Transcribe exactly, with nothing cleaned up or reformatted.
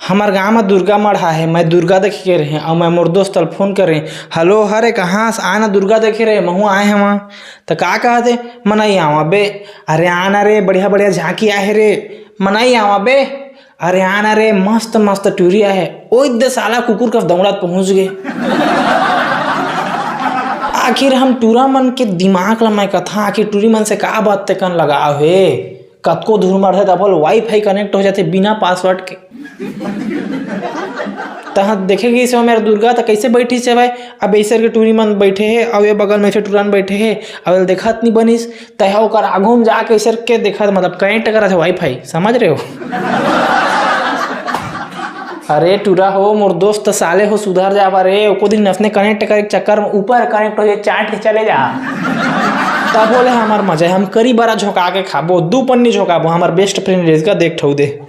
हमर गांव म दुर्गा मढ़ा हे, मैं दुर्गा देखे के रहे अउ मैं मोर दोस्त ल फोन करे, "हेलो, हरे कहाँ हस? आय ना दुर्गा देखे रहे, महू आए हवा।" त का कहत हे, "मैं नइ आवा बे।" "अरे आना रे, बढ़िया बढ़िया झांकी आहे रे।" "मैं नइ आवा बे।" "अरे आना रे, मस्त मस्त टूरी आहे।" ओई दे साला कुकुर कस दौड़त पहुंच गे। आखिर हम टूरा मन के दिमाग ल मैं कथा, आखिर टूरी मन से का बात तेकन लगाव हे? कतको धूर मरथे तभो ले वाईफाई कनेक्ट हो जाथे बिना पासवर्ड के। तहाँ देखे गिस हे मेर दुर्गा, त कइसे बइठिस हे भाई? अब ऐसर के टूरी मन बइठे हे, अउ ये बगल में से टूरन बइठे हे, अउ एला देखत नइ बनिस, तहाँ ओकर आघू में जाके ऐसर के देखत, मतलब कनेक्ट करत हे वाईफाई, समझ रहे हो? अरे टूरा हो, मोर दोस्त साले हो, सुधर जावा रे। एको दिन असने कनेक्ट करे के चक्कर में ऊपर कनेक्ट हो जाए, चाट के चले जा। तभो ले हमर मजा हे, हम करी बरा झोंका के खाबो, दू पन्नी झोंकाबो, हमर बेस्ट फ्रेंड रेजगा देख ठऊ दे।